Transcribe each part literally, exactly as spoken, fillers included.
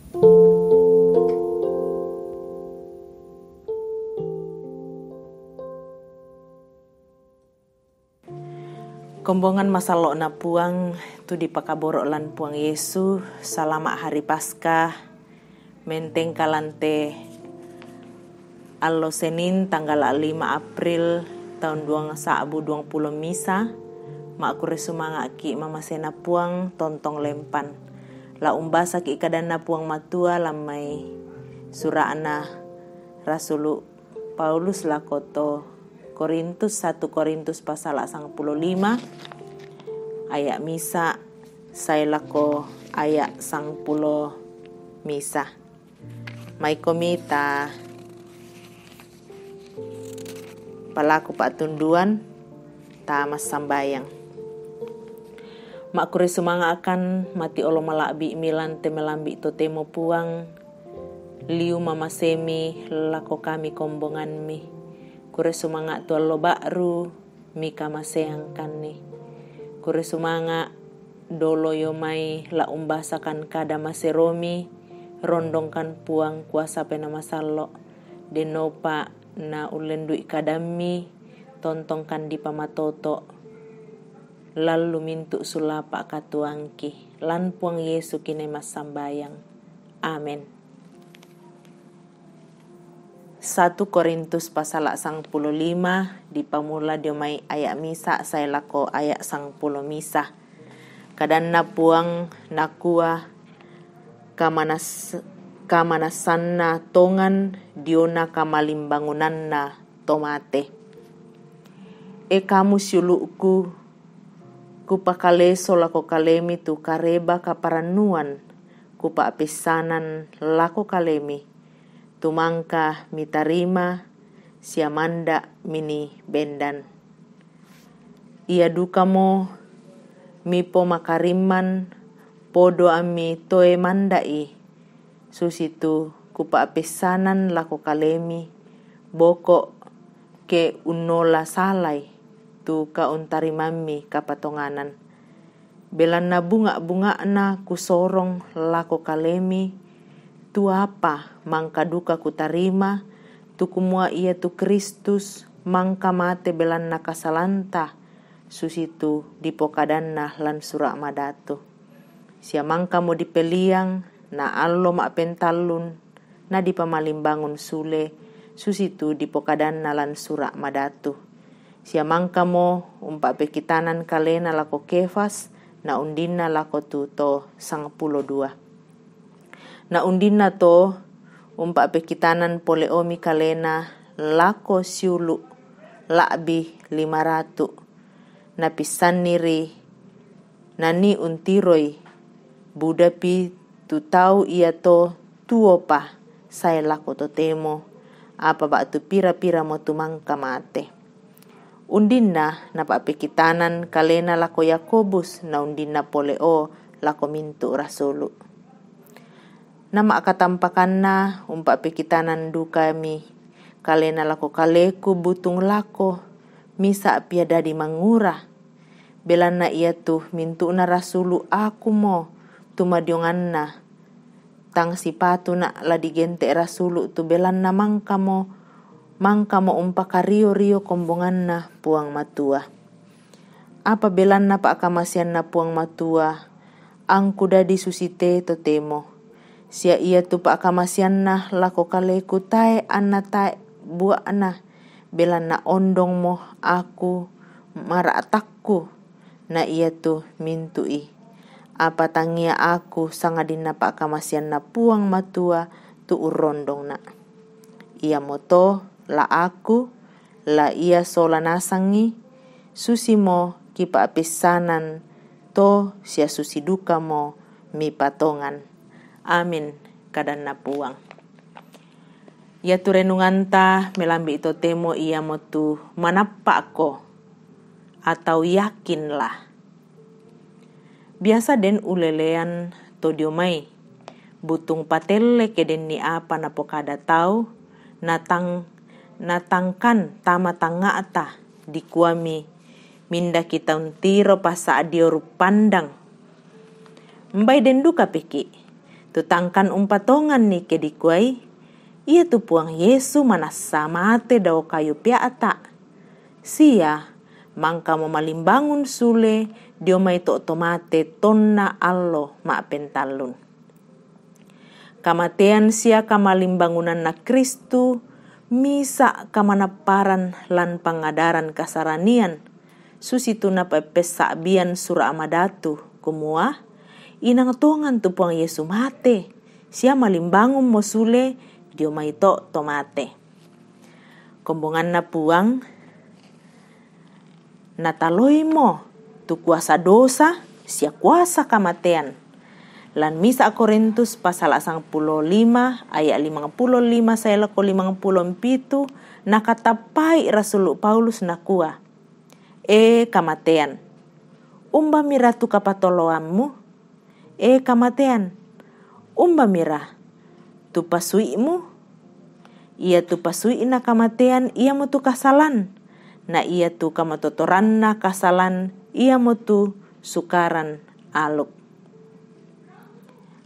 Kombongan masallo'na Puang tu dipakaboro' lan Puang Yesu. Salama' Hari Paskah. Menteng kalante allo Senin, tanggal lima April taun duang sa'bu duang pulo misa. Ma'kure sumanga'ki' mamasena Puang tontong lempan. La umbasaki' kadanna Puang Matua lan mai sura'na Rasulu' Paulus lako to Korintus, satu Korintus pasala' sangpulo lima, aya' misa sae lako aya' sangpulo misa. Maikomi ta palaku pa'tunduan, ta massambayang. Ma'kure sumanga'kan mati olo mala'bi'mi lan te melambi' totemo Puang, liu mamasemi lako kami kombonganmi. Kure sumanga' tu allo ba'ru mikamaseangkanni. Kure sumanga' dolo io mai la umbasakan kada maseromi, rondongkan Puang kuasa Penaa Masallo', dennopa na ullendu'i kadammi, tontongkan dipamatoto' lallu mintu' sulapa' katuangki, lan Puang Yesu kinai massambayang. Amen. Satu Korintus pasala' sangpulo lima, dipamula dio mai aya' misa sae lako aya' sangpulo misa. Kadanna Puang nakua, kamanas-, kamanassanna tongan diona kamalimbangunanna to mate. E kamu siulu'ku, kupakaleso lako kalemi tu kareba kaparannuan, kupa'pessanan lako kalemi, tu mangka mitarima sia manda' minibendan. Ia dukamo mipomakarimman podo ammi toe manda'i, susitu kupa'pessanan lako kalemi, boko' ke unnola salai tu kauntarimanmi kapatonganan. Belanna bunga'-bunga'na kusorong lako kalemi, tu apa mangka duka kutarima, tu kumua iatu Kristus mangka mate belanna kasalanta, susitu dipokadanna lan Sura' Madatu. Sia mangkamo dipeliang, na allo ma'pentallun, na dipamalimbangun sule, susitu dipokadanna lan Sura' Madatu. Sia mangkamo umpa'pekitanan kalena lako Kefas, na undinna lako tu to sangpulo dua. Na undinna to umpa'pekitanan pole'omi kalena lako siulu' la'bi lima ratu'. Napissanniri nanii untiroi, budapi tu tau iato tuopa sae lako totemo, apa ba'tu pira-piramo tu mangka mate. Undinna napa'pekitanan kalena lako Yakobus, na undinna pole'o lako mintu' rasulu'. Na ma'katampakanna umpa'pekitanan dukami kalena lako kaleku butung lako, misa' pia dadi mangura. Belanna iatu mintu'na rasulu' akumo tumadionganna. Tang sipatuna' la digente' rasulu' tu belanna mangkamo, mangkamo umpakario-rio kombonganna Puang Matua. Apa belanna pa'kamaseanna Puang Matua, angku dadi susite totemo. Sia iatu pa'kamaseanna lako kaleku tae' anna tae' bua'na, belanna ondongmo aku mara'takku, na iatu mintu'i. Apa tangia aku sangadinna pa'kamaseanna Puang Matua tu urrondongna'. Iamoto la aku, la ia sola nasangi, susimo kipa'pessanan to sia susi dukamo mipatongan. Amin, kadanna Puang. Iatu renunganta melambi' totemo iamotu manappa'ko atau yakinlah. Biasa den ulelean to dio mai, butung patelle ke denni apa napokada tau, natang-, natangkan tama tangnga'ta, dikuami, minda kita untiro pasa'dio ruppandang. Mbai den duka piki', Tu tangkan umpatongan ni kedikuai, ia tu Puang Yesu manassa mate dao kayu pia'ta. Sia mangkamo malimbangun sule dio mai to' to mate tonna allo ma'pentallun. Kamatean sia kamalimbangunanna Kristu misa' kamanapparan lan pangadaran kasaranian, susitu napappessa'bian Sura' Madatu, kumua, inang tongan tu Puang Yesu mate, sia malimbangunmo sule dio mai to' to mate. Kombonganna Puang, nataloimo tu kuasa dosa sia kuasa kamatean. Lan misa' Korintus pasal sangpulo lima ayat limangpulo lima sae lako limangpulo pitu, nakatappai Rasulu Paulus nakua, "E kamatean, umbamira tu kapatoloammu? E kamatean, umbamira tu pasui'mu?" Ia tu pasui'na kamatean iamotu kasalan, na ia tu kamatotoranna kasalan iamotu sukaran aluk.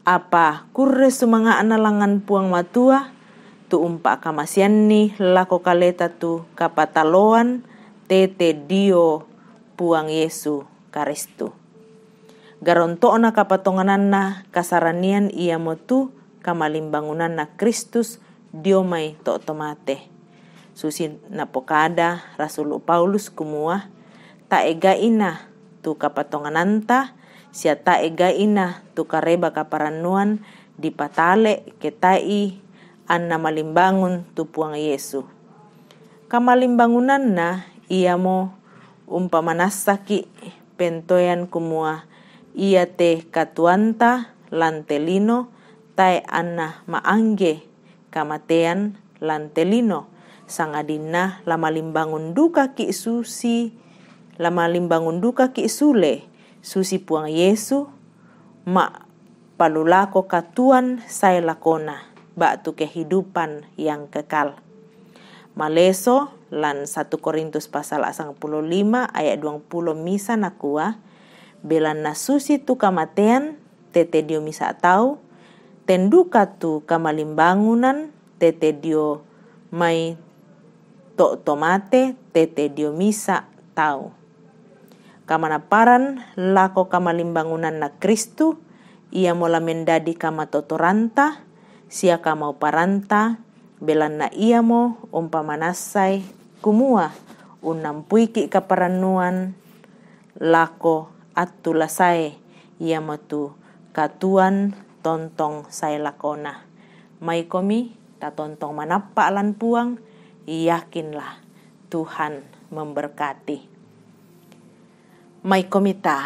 Apa kurre sumanga'na langngan Puang Matua, tu umpa'kamaseanni lako kaleta tu kapataloan tete dio Puang Yesu Karistu. Garonto'na kapatongananna kasaranian iamotu kamalimbangunanna Kristus dio mai to' to mate. Susi napokada Rasulu Paulus kumua, "Tae'ga'ina tu kapatongananta, sia tae'ga'ina tu kareba kaparannuan dipatale' ke tae'i anna malimbangun tu Puang Yesu." Kamalimbangunanna iamo umpamanassaki' pentoean kumua, iate katuoanta lan te lino tae' anna ma'angge kamatean lan te lino, sangadinna la malimbangun dukaki' susi, la malimbangun dukaki' sule, susi Puang Yesu, ma' palulako katuoan sae lakona, ba'tu kehidupan yang kekal. Maleso lan satu Korintus pasal sangpulo lima ayat duangpulo misa nakua, "Belanna susitu kamatean tete dio misa' tau, ten duka tu kamalimbangunan tete dio mai to' to mate tete dio misa' tau." Kamanapparan lako kamalimbangunanna Kristu, iamo la mendadi kamatotoranta sia kamauparanta, belanna iamo umpamanassai, kumua, unnampuiki' kaparannuan lako attu la sae, iamotu katuoan tontong sae lakona. Maikomi tatontong manappa' lan Puang, yakinlah Tuhan memberkati. Maikomi ta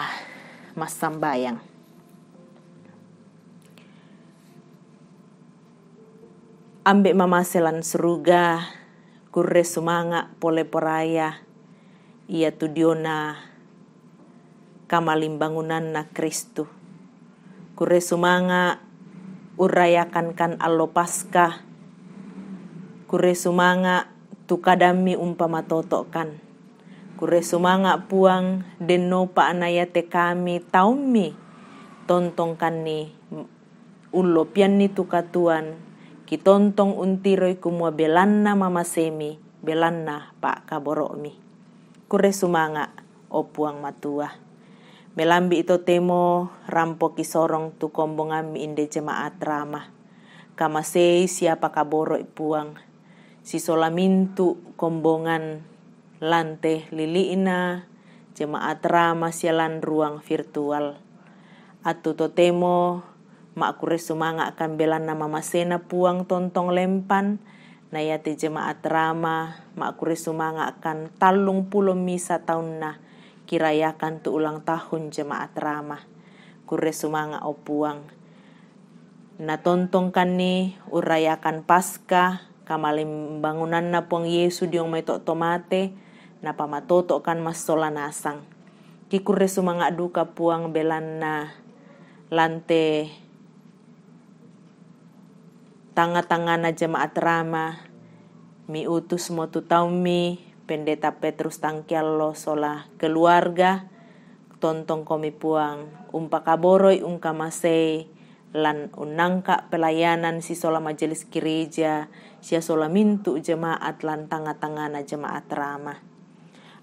massambayang. Ambe' mamase lan suruga, kurre sumanga' pole poraya, iatu diona kamalimbangunanna Kristu. Kurre sumanga' urrayakankan allo Paska. Kurre sumanga' tu kadammi umpamatoto'kan. Kurre sumanga' Puang, dennopa na iate kami taummi, tontongkanni, ullopianni tu katuoan, kitontong untiroi kumua belanna mamasemi, belanna pa'kaboro'mi. Kurre sumanga', o Puang Matua. Melambi' totemo rampoki sorong tu kombongammi inde jemaat Rama. Kamasei sia pakaboro'i Puang. Sisola mintu' kombongan lan te lili'na jemaat Rama sia lan ruang virtual. Attu totemo ma'kurre sumanga'kan belanna mamasena Puang tontong lempan, na iate jemaat Rama ma'kurre sumanga'kan tallung pulo misa taunna kirayakan tu ulang tahun jemaat Rama. Kurre sumanga', o Puang. Natontongkanni urrayakan Paska, kamalimbangunanna Puang Yesu diong mai to' to mate, napamatoto'kan massola nasang. Kikurre sumanga' duka Puang belanna lan te tangnga-tangngana jemaat Rama, miutusmo tu taummi, Pendeta Petrus Tangkiallo sola keluarga, tontongkomi Puang, umpakaboroi, ungkamasei, lan unnangka pelayanan sisola majelis gereja, sia sola mintu jemaat lan tanga-tangana jemaat Rama.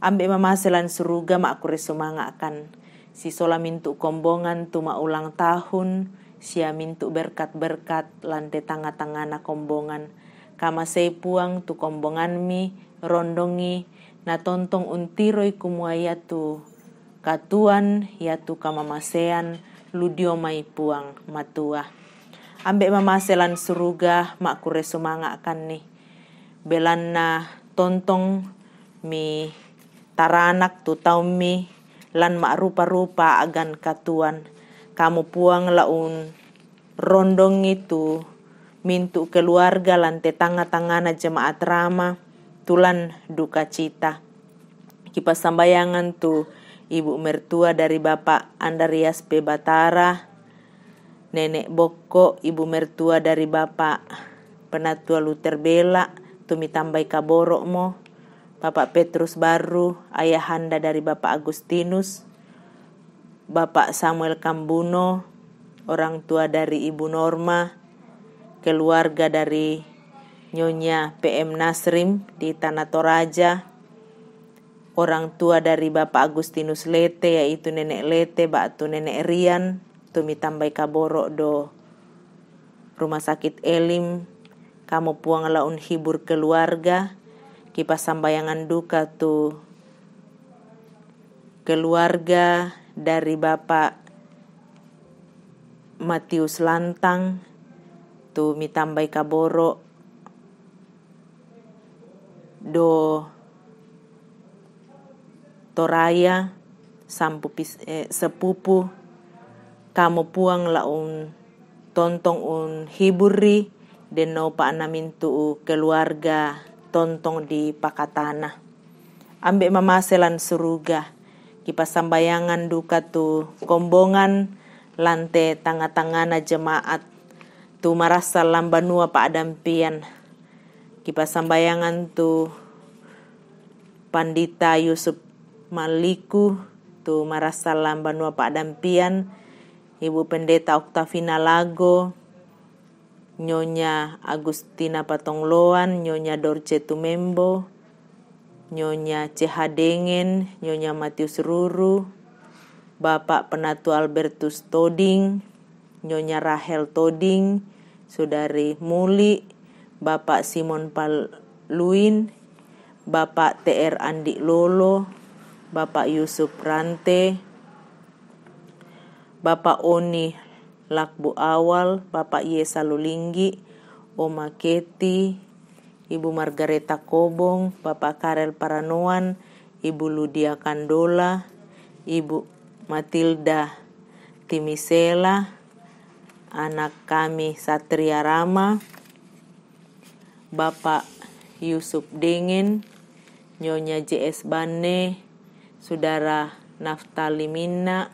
Ambe' mamase lan suruga, ma'kure sumanga'kan sisola mintu kombongan tu ma'ulang tahun, sia mintu berkat-berkat lan te tanga-tangana kombongan. Kamasei Puang tu kombonganmi, rondongi natontong untiroi kumua iatu katuoan, iatu kamamasean lu dio mai Puang Matua. Ambe' mamase lan suruga, ma'kure sumanga'kanni, belanna tontong mi taranak tu taummi lan ma'rupa-rupa a'gan katuoan. Kamu Puang la unrondongi tu mintu keluarga lan te tanga-tangana jemaat Rama tu lan dukacita. Kipassambayangan tu ibu mertua dari Bapak Andreas P Batara, nenek bokko ibu mertua dari Bapak Penatua Luther Bela, tu mitambai kaboro'mo, Bapak Petrus Barru, ayahanda dari Bapak Agustinus, Bapak Samuel Kambuno, orang tua dari Ibu Norma, keluarga dari Nyonya P M Nasrim di Tanah Toraja, orang tua dari Bapak Agustinus Lete, yaitu Nenek Lete ba'tu Nenek Rian, tu mitambai kaboro' do Rumah Sakit Elim. Kamu Puang la unhibur keluarga, kipassambayangan duka tu keluarga dari Bapak Matius Lantang, tu mitambai kaboro' do Toraya, sampu pis-, eh, sepupu. Kamu Puang la untontong unhiburri, denno pa'na mintu keluarga tontong di pakatana. Ambe' mamase lan suruga, kipassambayangan duka tu kombongan lan te tanga-tangana jemaat tu marassan lan banua pa'dampian. Kipassambayangan tu Pandita Yusuf Maliku tu marassan lan banua pa'dampian, Ibu Pendeta Oktavina Lago, Nyonya Agustina Patongloan, Nyonya Dorce Tumembo, Nyonya C H Dengen, Nyonya Matius Ruru, Bapak Penatua Albertus Toding, Nyonya Rahel Toding, Saudari Muli, Bapak Simon Paluin, Bapak T R Andi Lolo, Bapak Yusuf Rante, Bapak Oni Lakbu Awal, Bapak Yesa Lulinggi, Oma Keti, Ibu Margareta Kobong, Bapak Karel Paranoan, Ibu Ludia Kandola, Ibu Matilda Timisela, anak kami Satria Rama, Bapak Yusuf Dengen, Nyonya J S Banne, Saudara Naftali Minna,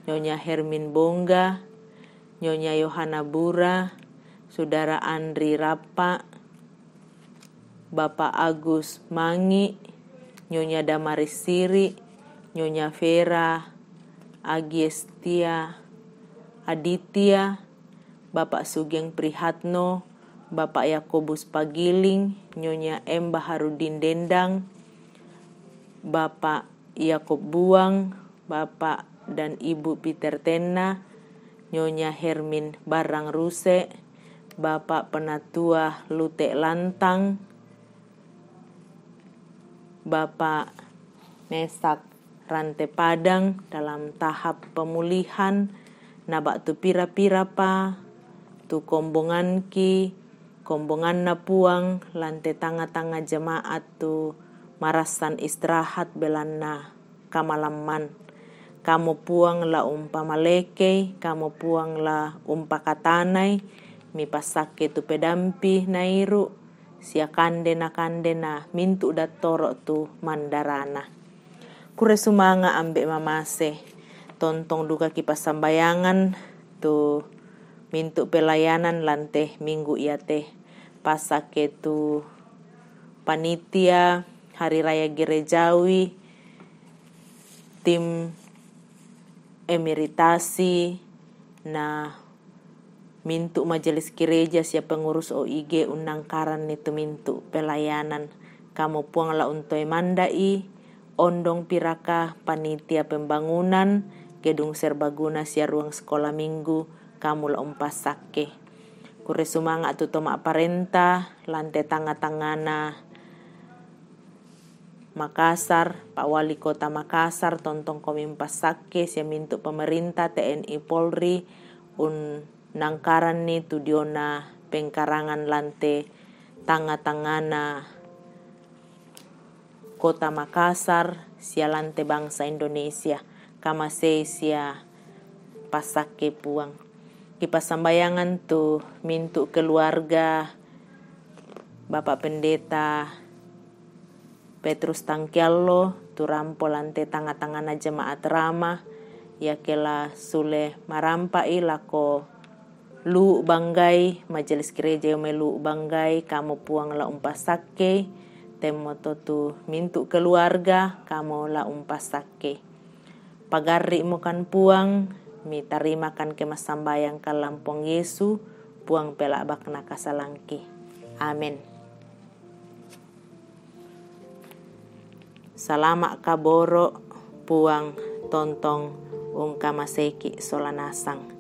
Nyonya Hermin Bongga, Nyonya Yohana Bura, Saudara Andri Rappa, Bapak Agus Mangi, Nyonya Damaris Siri, Nyonya Vera Agiestia Aditya, Bapak Sugeng Prihatno, Bapak Yakobus Pagiling, Nyonya M Baharudin Dendang, Bapak Yakob Buang, Bapak dan Ibu Peter Tenna, Nyonya Hermin Barang Ruse, Bapak Penatua Lute Lantang, Bapak Mesak Rante Padang dalam tahap pemulihan, na ba'tu pira-pira pa tu kombonganki, kombonganna Puang, lan te tanga-tanga jemaat tu marassan istirahat belanna kamalamman. Kamu Puang la umpamalekei, kamu Puang la umpakatanai, mipassakke tu pedampi nairu, sia kande na kande na mintu dattoro tu mandarana. Kure sumanga' ambe' mamase, tontong duka kipassambayangan tu mintu pelayanan lan te minggu iate, passakke tu panitia Hari Raya Gerejawi, tim emeritasi, na Mintu' majelis gereja sia pengurus O I G unnangkaranni tu mintu' pelayanan. Kamu Puang la untoi manda'i, ondong piraka panitia pembangunan, gedung serbaguna sia ruang sekolah minggu, kamu la umpassakke. Kurre sumanga' tu to ma'parenta, lan te tangnga-tangngana Makassar, Pak Wali Kota Makassar, tontongkomi umpassakke, sia mintu' pemerintah, T N I, Polri, unnangkaranni tu diona pengkarangan lan te tangnga-tangngana Kota Makassar, sia lan te bangsa Indonesia, kamasei sia passakke Puang. Kipassambayangan tu mintu' keluarga Bapak Pendeta Petrus Tangkiallo, tu rampo lan te tangnga-tangngana jemaat Rama, iake la sule marampa'i lako Luwu' Banggai, majelis gereja io mai Luwu' Banggai, kamu Puang la umpassakkei, temmoto tu mintu' keluarga, kamu la umpassakkei. Pagarri'mokan Puang, mitarimakan ke massambayangkan lan Puang Yesu, Puang pela'bakna kasalangki. Amin. Salama' kaboro', Puang tontong ungkamaseiki' sola nasang.